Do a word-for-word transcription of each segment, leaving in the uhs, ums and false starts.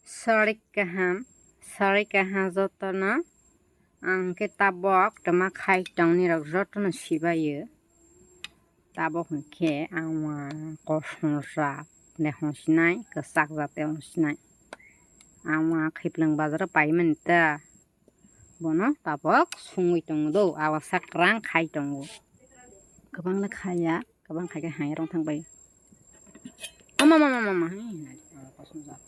Sarik kaham, sarik kaham jotono. Ang khe tabok twma khai tongni rok jotono sibaio. Tabok hwnkhe ang ma kosom jak de hwnsinai, kwchak jak de hwnsinai. Ang ma khiplwng bazaro paimani ta. Bono tabok sungwi tongo do, awa sak kwrang khai tongo. Kwbang le khaiya, kwbang khai khe hai rong thang bai. Ama, ama, ama, ama, hai, hai, awa kosom jak.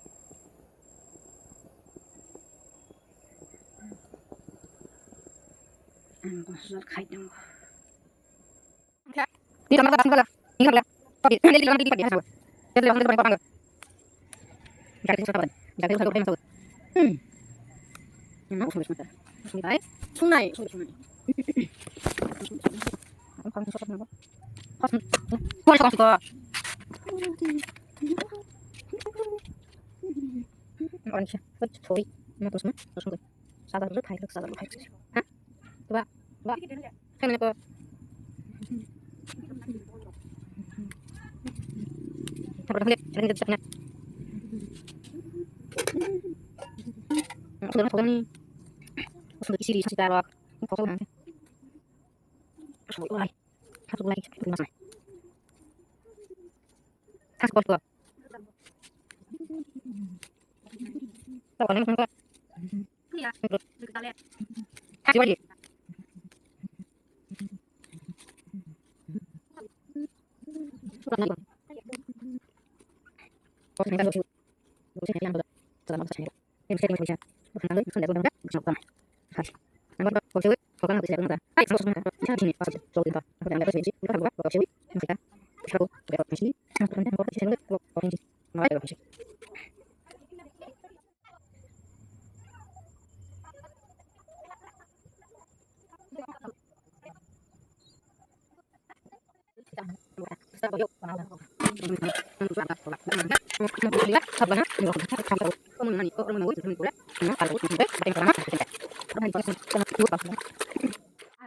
Ang kosom jak khai tongo.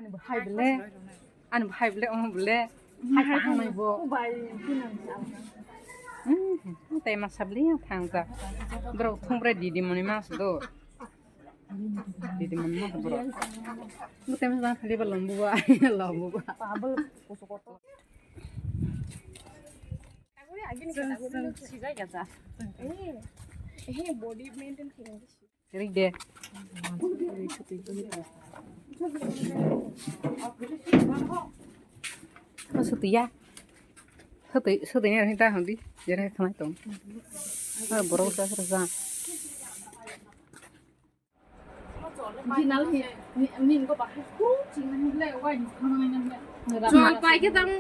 Ani bo hai bole, ani bo hai bole, omo bole, hai kaham nai bo. Hmm, tei masa bole yang thang ja. Bro, thung bre didi moni mas do. Didi moni mas bro. Bu tei masa khali ba lombu ba, lombu ba. Sijai gaja. Eh, eh, body maintain khe. Rik de. O sutuya. Sutui, sutui ni ta handi. Jere khanai tong. Ar borok sa sa. Jinal hi, ni, ni ko ba. Jolpai khe tang.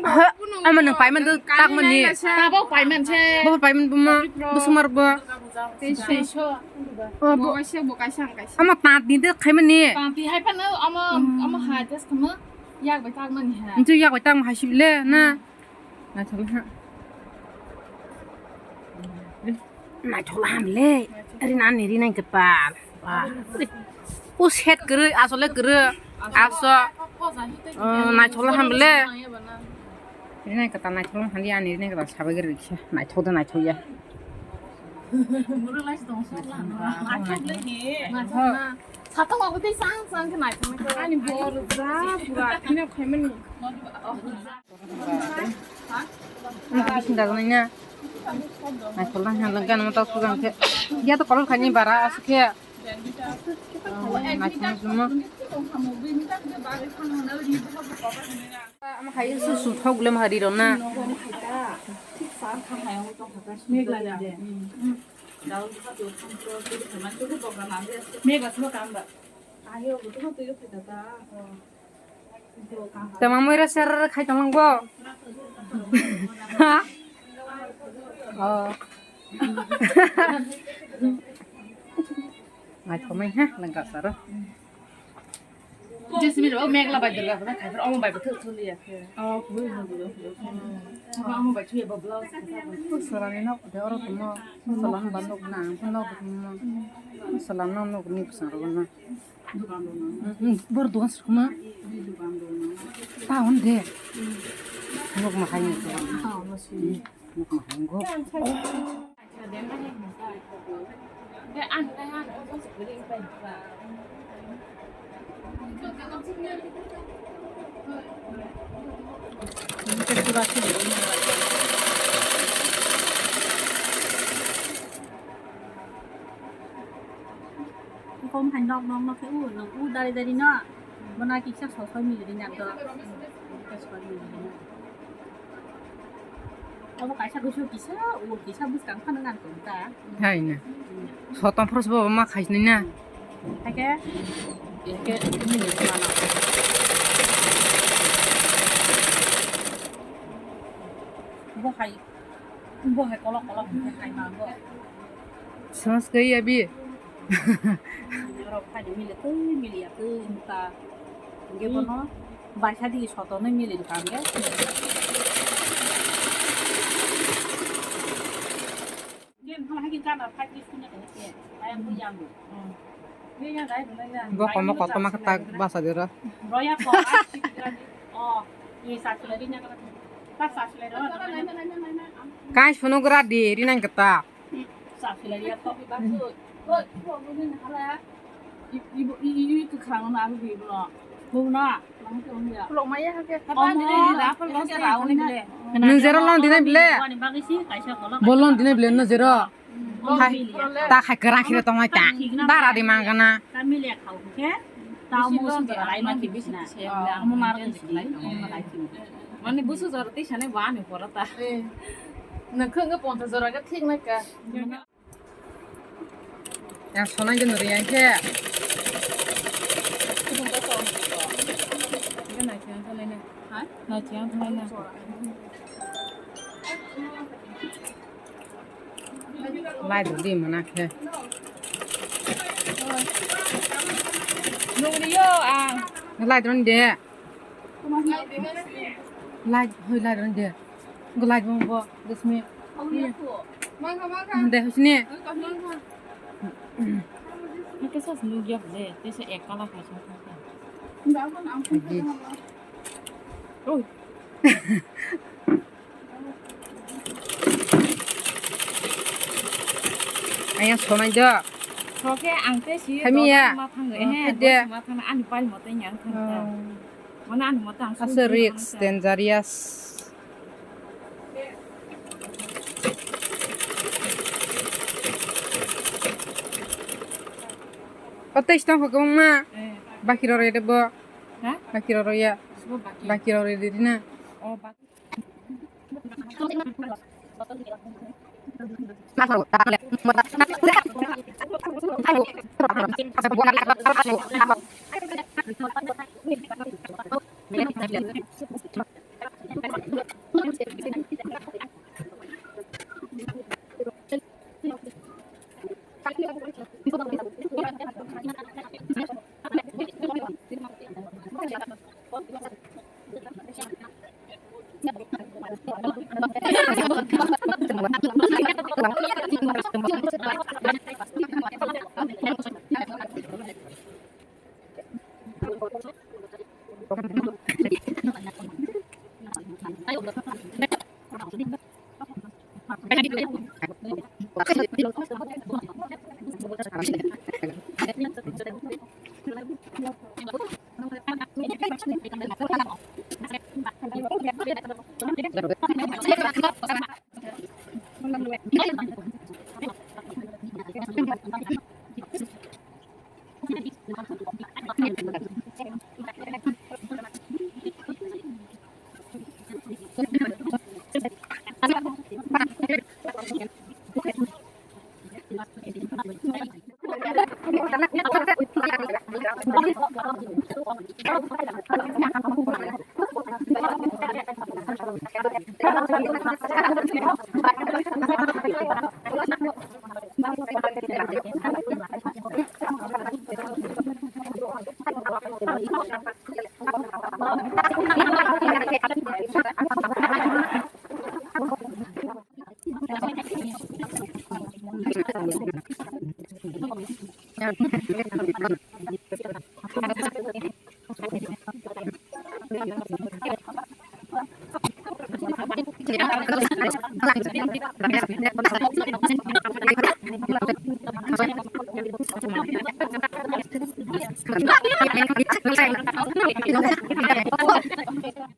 Ama nung paiman do tak mani. Tabok paiman se. Bo paiman bo ma. Bo sumar bo. Teiso. Bo kaisa, bo kaisa, ang kaisa. Ama tat ni de khaimani. Tat ni hai phano ama, ama ha test khama yak bai tak mani ha. Ntu yak bai tak ma ha sibile na. Naithok ha. Naithok ham le. Ri nani ri nai kepal. Wah. O set kwrwi, asole kwrwi. Aso. Oh, naithok ham le. Ri nai kata naithok ham le, ani ri nai kata sabai kwrwi khe. Naithok da naithok ya. Satong aku tei sang sang khe naithok. Ani bor ja pura khina khaimani. Bising dajaknai na. Naithok lang hwnlak gana mata sugang khe. Ya to kolor khaini bara asuk khe. Naithok juma. Ama hai su su thok le ma hari rona. Mega sima kamba. Tama moira ser khai tonglang bo. Ha? Oh. Mai thomai ha, langka saro. Jesmi ro megla bai durga khna khai, omo bai bwthwk thuli ya khe. Oh, kubui bwthwk. Omo bai thuya bo blouse. Salani nok de oro tongmo. Salan ban nok na, nok tongmo. Salan nok nok ni bwsang ro na. Bor dogan sukma. Town de. Nok ma hai ni dogan. Nok ma hai go. Kom hai nok nok nok khe u, nang u dari dari no. Bona kisa sosoi mili ri nang to. Kisa sosoi mili ri nang. Abo kaisa kusu kisa, u kisa bwskang phano nang tong ta. Hai na. Sotom phros bo ma khaisni na. Hai ke? Hai ke mili mano. Bo hai, bo hai kolok kolok hai ma bo. Sons kai abi. Rok phai mili twi mili ya twi ta. Ge bono. Baisa di soto nang mili ka ge. Ge bono hai ge gana phai di sunya ke. Ayang bu yang bu. Ge yang dai bu nang. Bo komo koto ma tak basa dira. Roya ko. Oh, ni sa sila di nya ka. Ta sa sila ro. Kai sono gra di ri nang keta. Nung zero long dinai bile. Bo long dinai bile nung zero. Hai, ta khai kwrang khire tongnai ta. Dara di mangana. Mane busu jora tei sane bo ani pora ta. Nang khwng ponchas jora khe thik nai ka. Yang sonai de nuri yang khe. Nai chiang thang nai na. Nai chiang thang nai na. Lai dudi mana khe. Nungriyo ang. Lai dun de. Lai, hoi lai dun de. Go lai bong bo, desmi. De hoi sini. Ni kesa sini dia bole, tesa ek kala kasa. Oi. Ayang sonai do. Soke ang te si. Kami ya. Ma thang eh. De. Ma thang ani pal mo te yang thang ta. Mana ani mo tang. Asa risk dangerous. O tei stang kho kwbangma. Bakirok rede bo. Ha? Bakirok ya. Bakirok rede na. Oh, bak-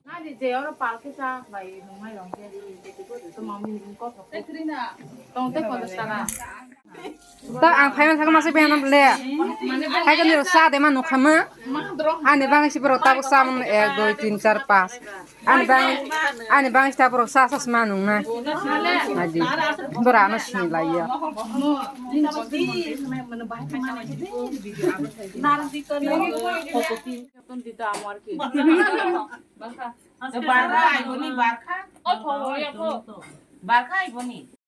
Nadi je oro palke sa bai nungmai rong ke. Tong te kono sara. Ta ang phai man thangma se ben le. Hai kan ro sa de ma nukha ma. Ani bang si bro ta sa man ek dui tin char pas. Ani bang, ani bang sta borok sa sa sma nung na. Adi. Bora no sini la ya. Barkha aiboni barkha. Barkha aiboni.